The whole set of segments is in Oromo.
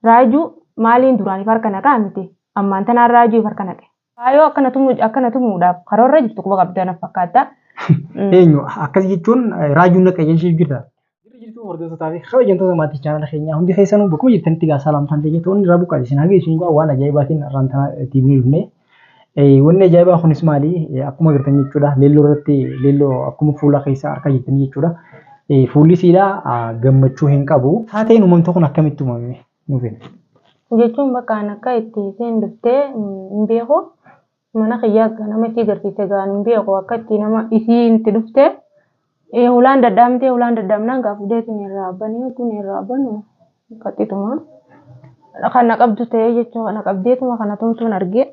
Raajuu maaliin duraan if harka naqaa miti ammaan tanaan raajuu if harka naqe. Faayoo akkana tumuudhaaf karoorra jirtu quba qabda na fakkaata. Eenyu akkas jechuun raajuun na qajeelchee jirta. Jirri jirtuu hordoftoota fi kabajamtoota maatii chaanala keenyaa hundi keessanuu bakkuma jirtanitti gaa salaamtaan ta'e toonni rabu qaali isin haga isin waan ajaa'ibaatiin har'aan tana TV dhufne. Wanni ajaa'ibaa kunis maali? Akkuma agartan jechuudha. Leelloo irratti leelloo akkuma fuula keessa harka jirtanii jechuudha. Fuulli isiidhaa gammachuu hin qabu. Taateen uumamte kun akkamitti uumame? Nuuf himi. Jechuun bakka an akka itti isheen dhuftee hin beeku. Mana kiyyaa nama isii garsiise gaan hin beeku akka itti nama isiin itti dhufte. Hulaan dadhaamtee hulaan dadhaamnaan gaa fuudheetiin irraa banee kun irraa banu qaxxituma. Kan na qabdu ta'ee jechuun kana qabdeetuma kana tumtuun arge.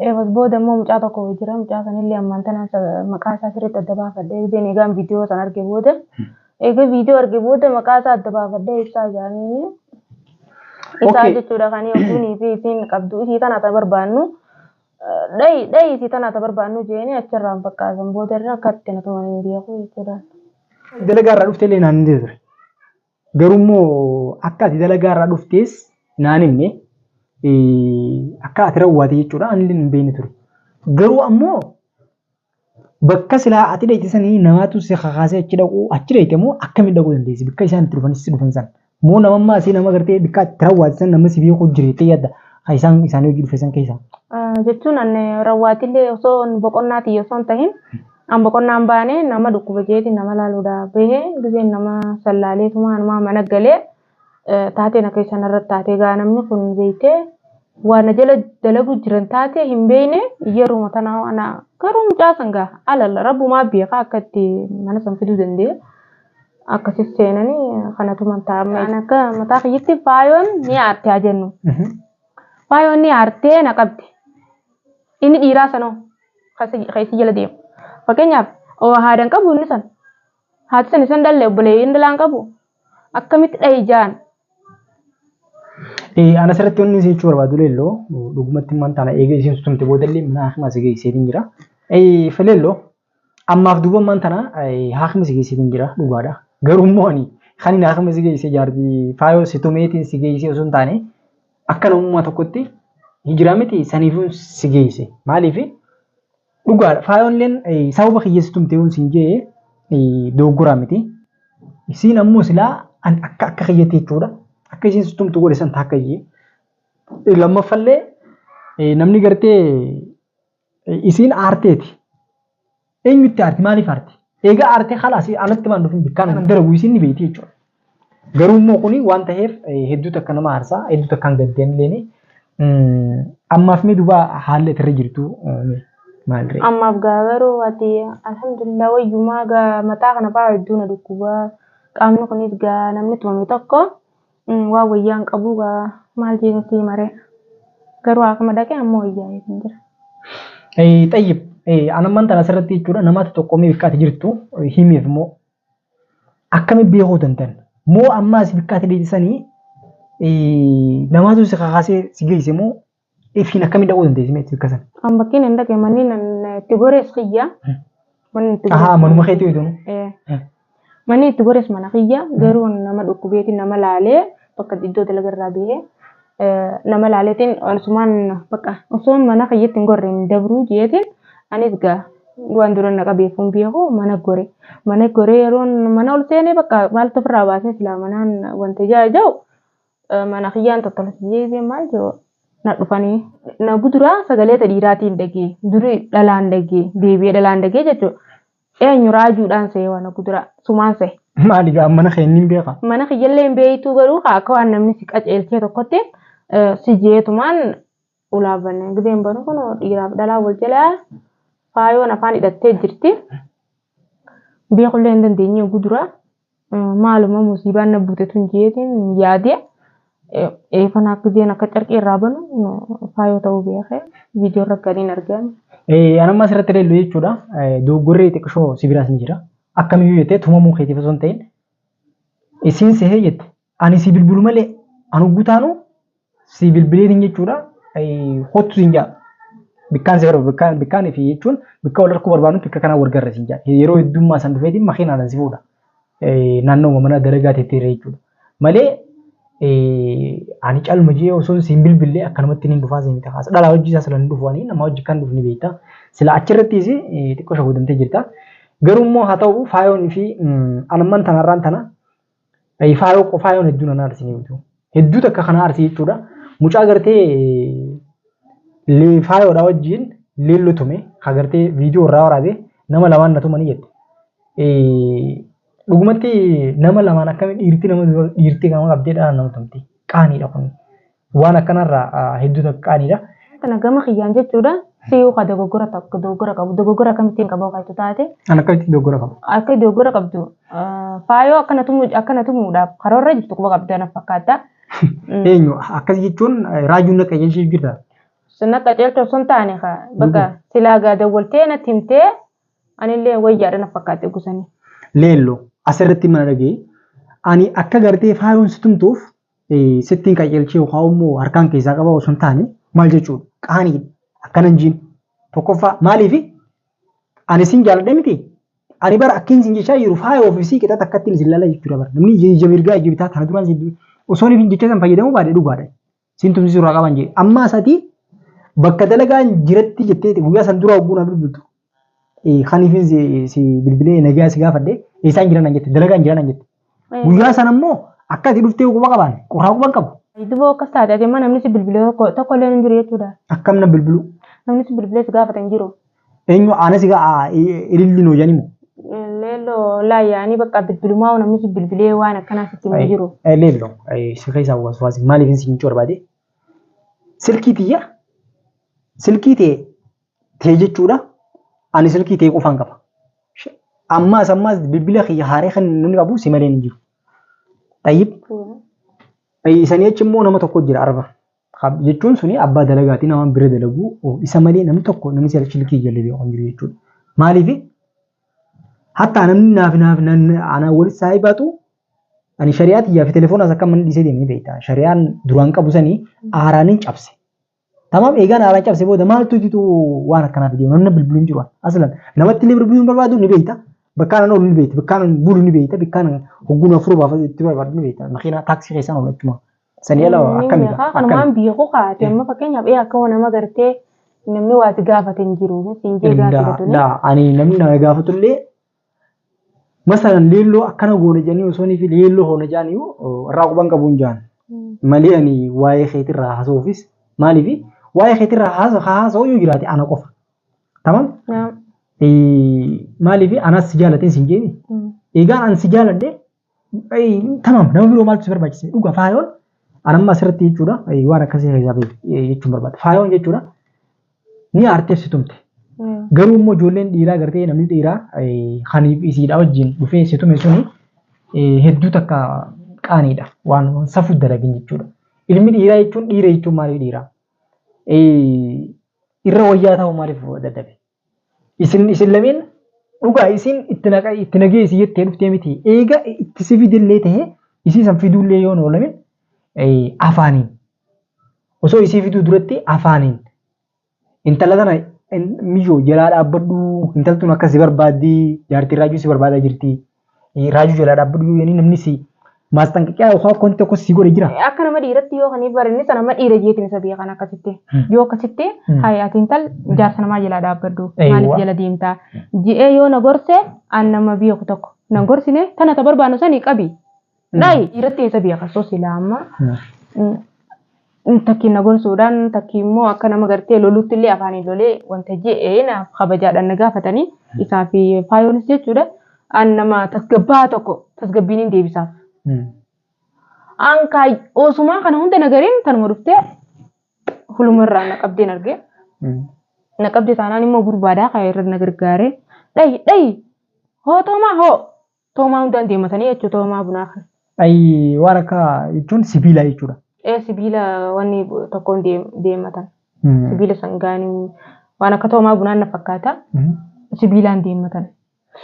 Eebas booda immoo mucaa tokko jira mucaa sanillee ammaan tanaan maqaa isaa sirriitti adda baafadhee eegdeen eegaan viidiyoo san arge booda. Eega viidiyoo arge booda maqaa isaa adda baafadhee ibsaa jaaniini. Isaa jechuudha kan yookiin fi isiin qabdu isii tana ta barbaannu. Dhayi dhayi isii tana ta barbaannu jeeni achirraan fakkaatan booda irra akka itti na tuman hin beeku jechuudha. Dalagaa irraa dhuftee illee naan hin ture. Garuu immoo akka ati dalagaa irraa dhuftees naan himne akka ati rawwaate jechuudha ani illee hin beekne ture. Garuu ammoo bakka silaa ati dhayte sanii namaatu si kakaasee achi dhaquu achi dhayte moo akkamitti dhaquu dandeessi bakka isaan itti dhufan si dhufan san moo namammaa asii nama gartee bakka ati rawwaate san nama si beekuu jira jettee yaadda kan isaan isaanii hojii dhufe san keessaa. Jechuun an rawwaatillee osoo boqonnaa tiyya osoo hin tahin an boqonnaan baane nama dhukkuba jeetiin nama laaluudhaa bahee giseen nama sallaaleetuma anumaa mana galee taateen akka isaan irratti taatee gaa namni kun beektee waan na jala dalagu jiran taatee hin beekne yeruma tanaa ana garuu mucaa san gaa alalla rabbumaa beekaa akka itti mana san fiduu danda'e akkasi seenanii kana tuman ta'a amma an akka mataa kiyyatti faayoon ni aarte haa jennu faayoon ni aartee na qabde inni dhiiraa sanoo keessa jala deemu fakkeenyaaf haadha hin qabu inni san haati san isan dhalle obboleeyyiin dhalaan qabu akkamitti dhahi jaan. Ana asirratti wanni isin jechuu barbaadu leelloo dhugumatti immaan taana eega isin tumte boodallee mana haakima si geesseetiin jira. Leelloo ammaaf duuba immaan tana haakima si geesseetiin jira dhugaadha. Garuu immoo ani kan inni haakima si geesse jaartii faayoo si tumeetiin si geessee osoo hin taane akka namummaa tokkotti hijiraa miti saniifuu si geesse. Maaliif dhugaadha faayoon sababa kiyya si tumte yoon siin jee dogoggoraa miti. Isiin ammoo silaa akka akka kiyyatti jechuudha. Akka isiin si tumtu godhe san takka iyyee. Lammaffallee namni gartee isiin aarteeti. Eenyutti aarti? Maaliif aarti? Egaa aartee khalaas anatti maan dhufin bikkaan an dalagu isiin ni beekti jechuudha. Garuu immoo kuni waan ta'eef hedduu takka nama aarsaa hedduu takkaan gaddeen illee ammaaf mee duuba haalli ati irra jirtu maal ree? Ammaaf gaa garuu ati alhamdulillah wayyumaa gaa mataa kana fa'aa hedduu na dhukkubaa qaamni kunis gaa namni tumame tokko waan wayyaa hin qabu gaa maal jeetin sii maree garuu akkuma dhaqe amma wayyaa hin jira. Xayyib anamman tana asirratti jechuudha namaatti tokko mee bakka ati jirtu himiif immoo akkami beekuu dandan moo amma as bakka ati deebisanii namaatu si kakaasee si geesse moo ifiin akkamiin dhaquu dandeessi mee bakka sana? An bakkiin hin dhaqe manni nan itti gorees kiyya. Manni itti Ahaa manuma keetii hoytuun. Manni itti gores mana kiyya garuu nama dhukkubeetiin nama laalee bakka iddoo dalagarraa bahee nama laaleetiin osumaan bakka osoo mana kiyyatti hin gorre hin dabruu jeetiin anis gaa waan dura na qabeef hin beeku mana gore. Mana goree yeroon mana ol seenee bakka maaltu ofirraa baasee silaa manaan wanta ijaa mana kiyyaan tottolchee maal jiru na dhufanii na guduraa sagalee dhiiraatiin dhagee durii dhalaan dhagee deebi'ee dhalaan dhagee jechuudha. Eenyu raajuudhaan se'ee waan guduraa sumaan se'e. Maali gaa mana kee inni hin beekaa? Mana kiyyallee hin beektuu garuu akka waan namni si qaceelchee tokkotti si jeetumaan ulaa banne. Gizeen banu kun dhiiraaf dhalaa wal jalaa faayoon afaan hidhattee jirti. Beekullee hin dandeenye guduraa. Maaluma musiibaan na buute tun jeetiin yaade eefana akka gizeen akka carqii irraa banu faayoo ta'uu beekee viidiyoo irra gadiin argame. Anamma asirratti ilaallu jechuudha. Dogoggorri xiqqishoo si biraas ni jira. Akkamiyyuu jettee tumamuu keetiif osoo hin ta'in isiin sehee jette ani si bilbilu malee anu gutaanu si bilbileetiin jechuudha. Hottu siin jaa. Bikkaan si barbaadu bikkaan fi jechuun bikka wal harkuu barbaadnutti bikka kanaa wal garra siin jaa. Yeroo heddummaa san dhufeetiin makiinaadhaan si fuudha. Naannoo mana dalagaa teetteerra jechuudha. Malee Ani calma jee osoo siin bilbillee akkanumatti niin dhufaa siin kaasa. Dhalaa hojii isaa sila hin dhufu ani nama hojii kan dhufu ni beekta. Sila achirrattis xiqqoo shaguutamtee jirta. Garuu immoo haa ta'u faayoon fi anamman tanarraan tana faayoo faayoon hedduu nan aarsi ni beektu. Hedduu takka kana aarsi jechuudha. Mucaa gartee faayoodha wajjin leelloo tume ka gartee viidiyoo irraa waraabee nama lamaan na tumanii jette. Dhugumatti nama lamaan akkamiin dhiirti nama dhiirti nama qabdee dhala nama tumti. Qaaniidha kun. Waan akkanarraa hedduu takka qaaniidha. Kana gama kiyyaan jechuudha. Si'uu ka dogoggora tokko dogoggora qabu dogoggora akkamittiin qabu kan taate. An akkamitti dogoggora qabu? Akka dogoggora qabdu faayoo akkana tumu akkana tumuudhaaf karoorra jirtu quba qabdu ana fakkaata. Eenyu akkas jechuun raajuun na qajeelchiif jirta? Sunna qajeelcha osoo hin taane bakka silaa gaa dawwaltee natti himtee anillee wayyaadha na fakkaate gusanii. Leelloo asirratti mana dhagee ani akka gartee faayoon si tumtuuf sittiin qajeelchee yookaan immoo harkaan keessaa qaba osoo hin taane maal jechuudha qaaniidha akkana hin jiin tokkoffaa maaliif ani sin jaaladhe miti ani bara akkin sin jechaa jiru faayoo fi sii qixaxa akkattiin isin lala jechuudha bara namni ija mirgaa ija bitaa tana duraan sin osoo hin jecha san fayyadamuu baadhe dhugaadha sin tumsisuu irraa qaban jee amma asati bakka dalagaan jiratti jettee guyyaa san dura hogguu na bilbiltu kaniifin si bilbilee nagaa si gaafadhe eessaan jiran naan jette dalagaan jiran naan jette guyyaa san ammoo akka ati dhuftee quba qabaan qorraa quban qabu. Duboo akkas taate ati amma namni si bilbilee tokko illee hin jiru jechuudha. Akkam na bilbilu? Namni si bilbilee si gaafata hin jiru. Eenyu ana si ililli noo jedhani moo? Leelloo laayyaanii bakka bilbilumaa namni si bilbilee waan akkanaa sitti hin jiru. Leelloo si keessaa waswaasi maaliif si hin barbaade? Silkii tiyya silkii ta'e ta'e jechuudha. Ani silkii ta'e qofaan qaba. Ammaas ammaas bilbila kiyya haaree kan namni qabu si malee hin jiru. Tayyib isanii achi immoo nama tokko jira arba. Jechuun suni abbaa dalagaati nama bira dalagu isa malee namni tokko namni silkii jallee beeku hin jiru jechuudha. Maaliif hatta namni naaf naaf anaa walitti saahibaatu ani shari'aa tiyyaa fi telefoona akka mana dhiisee deemee beekta. Shari'aan duraan qabu sanii aaraanin cabse. Tamaam eegaan aaraan cabse booda maaltu itti waan akkanaaf deemu namni bilbiluu hin jiru. Aslan namatti illee bilbiluu hin barbaadu ni beekta. Bakkaan oolu ni beekta. Bakkaan bulu ni beekta. Bakkaan hogguun afur baafatu itti barbaadu ni beekta. Makiinaa taaksii keessaan oolu achuma. Sanii ala akkamidha? Kanumaan beeku kaate amma fakkeenyaaf akka nama gartee namni waa si gaafate hin jiru. Siin jee gaafate. Laa ani namni na gaafatullee masalan leelloo akkana goone jedhanii osoo fi leelloo hoone jedhanii irraa quban qabuun jaan. Malee ani waa'ee keetirraa haasa'uufis maaliif waa'ee keetirraa haasa'u yoo jiraate ana qofa. Tamam? Maaliif anas si jaalateen siin jeeni? Egaa an si jaaladhe tamam nama biroo maaltu si barbaachise? Dhuga faayoon an amma asirratti jechuudha waan akkasii keessaa jechuun barbaada. Faayoon jechuudha ni aarteef si tumte. Garuu immoo ijoolleen dhiiraa gartee namni dhiiraa kaniif isiidha wajjin dhufee si tume suni hedduu takka qaaniidha. Waan safuu dalagin jechuudha. Ilmi dhiiraa jechuun dhiira jechuun maaliif dhiiraa? Irra wayyaa ta'u maaliif dadhabe? Isin lameen dhugaa isin itti nageessi jettee dhuftee miti. Eega itti si fidillee ta'ee isii san fiduullee yoo oolame afaaniin osoo isii fiduu duratti afaaniin intala tana miyyoo jalaa dhaabbadhu intaltun akka si barbaaddi jaartiin raajuu si barbaadaa jirti raajuu jalaa dhaabbadhu yoo namni si maasxanqaqiyaa yookaan wanti tokko si godhe jira. Akka nama dhiiratti yoo kan barinni sana nama dhiira jeetiin isa beekan akkasitti. Yoo akkasitti hayi ati intal jaarsa namaa jalaa dhaabbadhu maaliif jala deemtaa je'ee yoo na gorse an nama beeku tokko na gorsine tana ta barbaannu sanii qabi. Dhayi dhiiratti isa beeka soo silaa amma. Takki na gorsuudhaan takki immoo akka nama gartee lolutti illee afaaniin lolee wanta je'ee naaf kabajaadhaan na gaafatanii isaa fi faayoonis jechuudha. An nama tasgabbaa tokko tasgabbiin hin deebisaaf. An kaay osumaa kana hunda nagariin tanuma dhuftee hulumarraa na qabdeen argee. Na qabde taanaan immoo gurbaadaa kan irra na gargaare. Dhayi dhayi hoo toomaa hoo toomaa hundaan deematanii jechuudha toomaa bunaa kana. Ayi waan akka jechuun sibiila jechuudha. Sibiila wanni tokkoon deematan. Sibiila sangaanii waan akka toomaa bunaan na fakkaata. Sibiilaan deematan.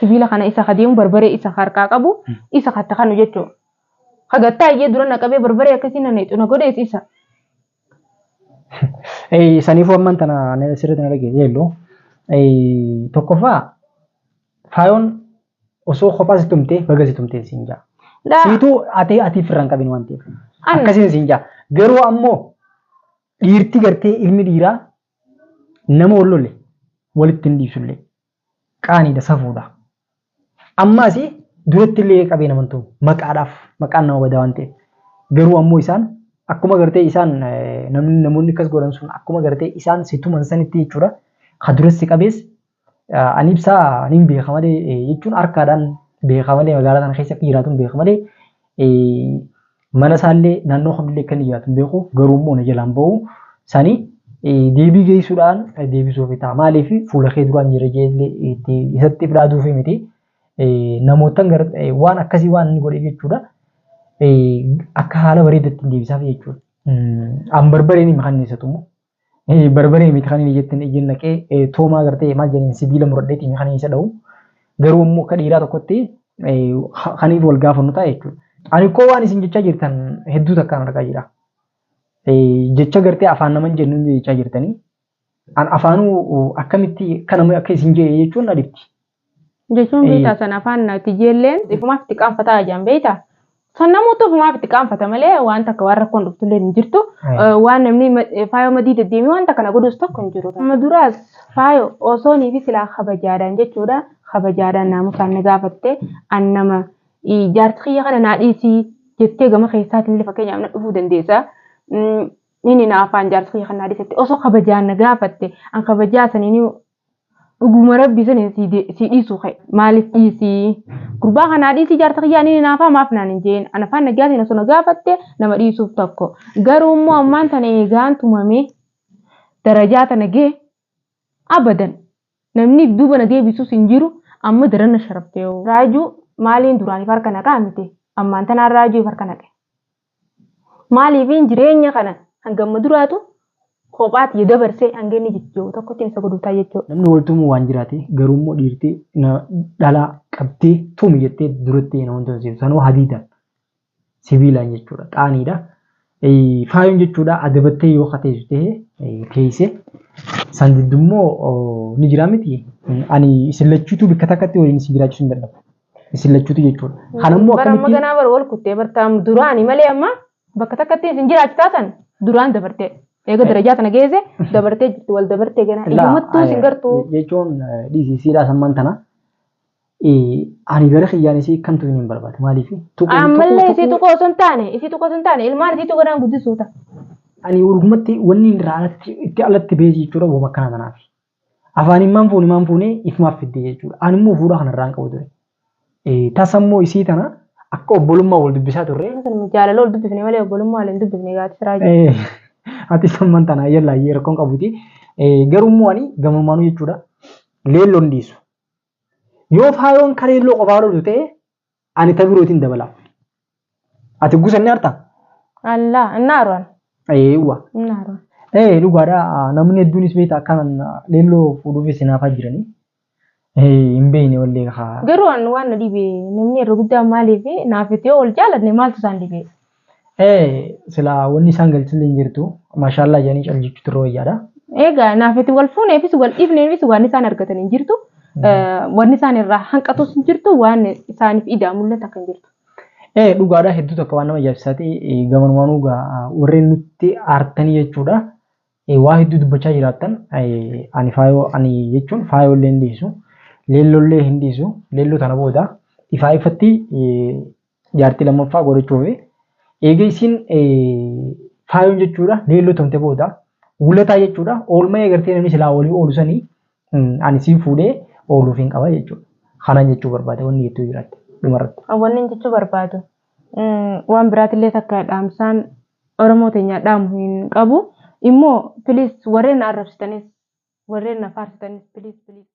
Sibiila kana isa kadeemu barbaree isa harkaa qabu isa katta kanu jechuudha. Hagattaa iyyee dura na qabee barbaree akkasii na neexu na godhees isa. Saniifuu ammaan tana sirriitti na dhageesse jeelloo. Tokkoffaa faayoon osoo kophaa si tumtee baga si tumtee siin jaa. Siituu ati ati firraan qabin waan ta'eef. Akkasiin siin jaa. Garuu ammoo dhiirti gartee ilmi dhiiraa nama wal lole walitti hin dhiisullee qaaniidha safuudha. Ammaas duratti illee qabee naman ta'u maqaadhaaf maqaan nama badaa waan ta'eef. Garuu ammoo isaan akkuma gartee isaan namni namoonni akkas godhan sun akkuma gartee isaan si tuman sanitti jechuudha. Ka duratti si qabees ani ibsaa niin beeka malee jechuun harkaadhaan beeka malee magaalaa kana keessa akka jiraatu beeka malee mana isaallee naannoo kamillee akka inni jiraatu hin beeku garuu immoo na jalaan bahu sani deebii geessuudhaan deebisuuf ta'a. Maaliif fuula kee duraan jira jeellee isatti fudhaaduuf miti. Namootan waan akkasii waan inni godhe jechuudha. Akka haala bareedaatti hin deebisaaf jechuudha. An barbareen hima kan inni isatu immoo. Barbaree miti kan inni jettin ijji naqee toomaa gartee maal jedheen sibiila muradheeti kan inni isa dha'u. Garuu immoo akka dhiiraa tokkotti kan inni wal gaafannu ta'a jechuudha. Ani koo waan isin jechaa jirtan hedduu takkaan argaa jira. Jecha gartee afaan naman jennu jechaa jirtanii. An afaanuu akkamitti akka nama akka isin jedhe jechuun na dhibdi. Jechuun beektaa sana afaan natti ijeelleen ifumaaf itti qaanfataa jiran beektaa. San namoota ofumaaf itti qaanfata malee waan takka waan rakkoon dhuftullee hin jirtu. Waan namni faayoo madii deddeemee waan takka na godhus tokko hin jiru. Amma duraas faayoo osoo nii fi silaa kabajaadhaan jechuudha. Kabajaadhaan naamusaan na gaafatte an nama jaarsi kiyya kana naa dhiisii jettee gama keessaatiin illee fakkeenyaaf na dhufuu dandeessa. Nini na afaan jaarsi kiyya kana naa dhiisette osoo kabajaan na gaafatte an kabajaa saniin dhuguma rabbi saniin si dhiisuu ka'e maaliif dhiisii gurbaa kanaa dhiisii jaarsa kiyyaa nini naafaa maaf naan hin jeen an afaan nagaatiin osoo na gaafatte nama dhiisuuf tokko garuu immoo ammaan tana eegaan tumamee darajaa tana gee abadan namni duuba na deebisuus hin jiru amma daran na sharaftee raajuu maaliin duraaniif harka naqaa miti ammaan tanaan raajuu harka naqe maaliifiin jireenya kana hangamma duraatu kophaatti dabarsee hanga inni jijjiiru tokkotti isa godhuutaa jechuudha. Namni wal tumuu waan jiraate garuu immoo dhiirti dhalaa qabdee tumi jettee duratti namoota tumsiiftu sanuu hadiidhaan sibiilaan jechuudha qaaniidha. Faayoon jechuudha adabattee yoo kateessu ta'e teessee san gidduu ni jira miti. Ani isin lachuutu bakka takkatti waliin isin jiraachisuu hin danda'u. Isin lachuutu jechuudha. Kanammoo Bara amma ganaa bara wal kuttee bartaa duraani malee amma bakka takkatti isin jiraachisaa tan duraan dabartee. Eega darajaa tana geesse dabartee jirti wal dabartee ganaa ijjumattuu isin gartuu. Jechuun dhiisisiidhaa sammaan tana. Ani gara kiyyaan isii kamtu hin barbaadu maaliif? Ammallee isii tuqoo osoo hin taane isii tuqoo osoo hin taane ilmaan isiitu ganaan guddisuu ta'a. Ani dhugumatti wanni irraa alatti itti alatti beeji jechuudha wooma akkana kanaaf. Afaaniin maan fuune maan fuune ifumaaf fidde jechuudha. Ani immoo fuudha kanarraa hin qabu ture. Tasammoo isii tana akka obbolummaa wal dubbisaa turre. Jaalala wal dubbifne malee obbolummaa wal hin dubbifne gaati siraa jiru. Ati samman tana yallaa rakkoon qabuti. Garuu immoo ani gamumaanuu jechuudha leelloon dhiisu. Yoo faayoon kareelloo qofaa loltu ta'e ani ta birootiin dabala. Ati gusanni harta? Allaa innaa aruwan. Eewwa. Innaa aruwan. Dhugaadha namni hedduunis beektaa akkanaan leelloo fuudhuufis hinaafaa jiranii. Hin beekne wallee haa. Garuu an waan na dhibe namni irra guddaan maaliif naafit yoo wal jaalanne maaltu isaan dhibe? Silaa wanni isaan galchillee hin jirtu maashaallaa jedhanii caljichuutu irra wayyaadha. Egaa naafiti wal fuuneefis wal dhiifneefis waan isaan argatan hin jirtu. Wanni isaan irraa hanqatus hin jirtu waan isaaniif idaa mul'atu akka hin jirtu. Dhugaadha hedduu tokko waan nama ajaa'ibsiisaati gamanumaanuu warreen nutti aartanii jechuudha. Waa hedduu dubbachaa jiraattan ani faayoo ani jechuun faayoo illee hin dhiisu leelloo illee hin dhiisu leelloo tana booda ifaa ifatti jaartii lammaffaa godhachuuf eega isiin faayoon jechuudha leelloo tumte booda wulataa jechuudha oolmaa eegartee namni silaa olii oolu sanii ani siin fuudhee ooluuf hin qaba jechuudha. Kanaan jechuu barbaada wanni hedduu jiraatti dhumarratti. Wanni jechuu barbaadu waan biraatillee takka dhaamsaan Oromoo teenya dhaamu hin qabu. Immoo please warreen na arrabsitanis warreen na faarsitanis please please.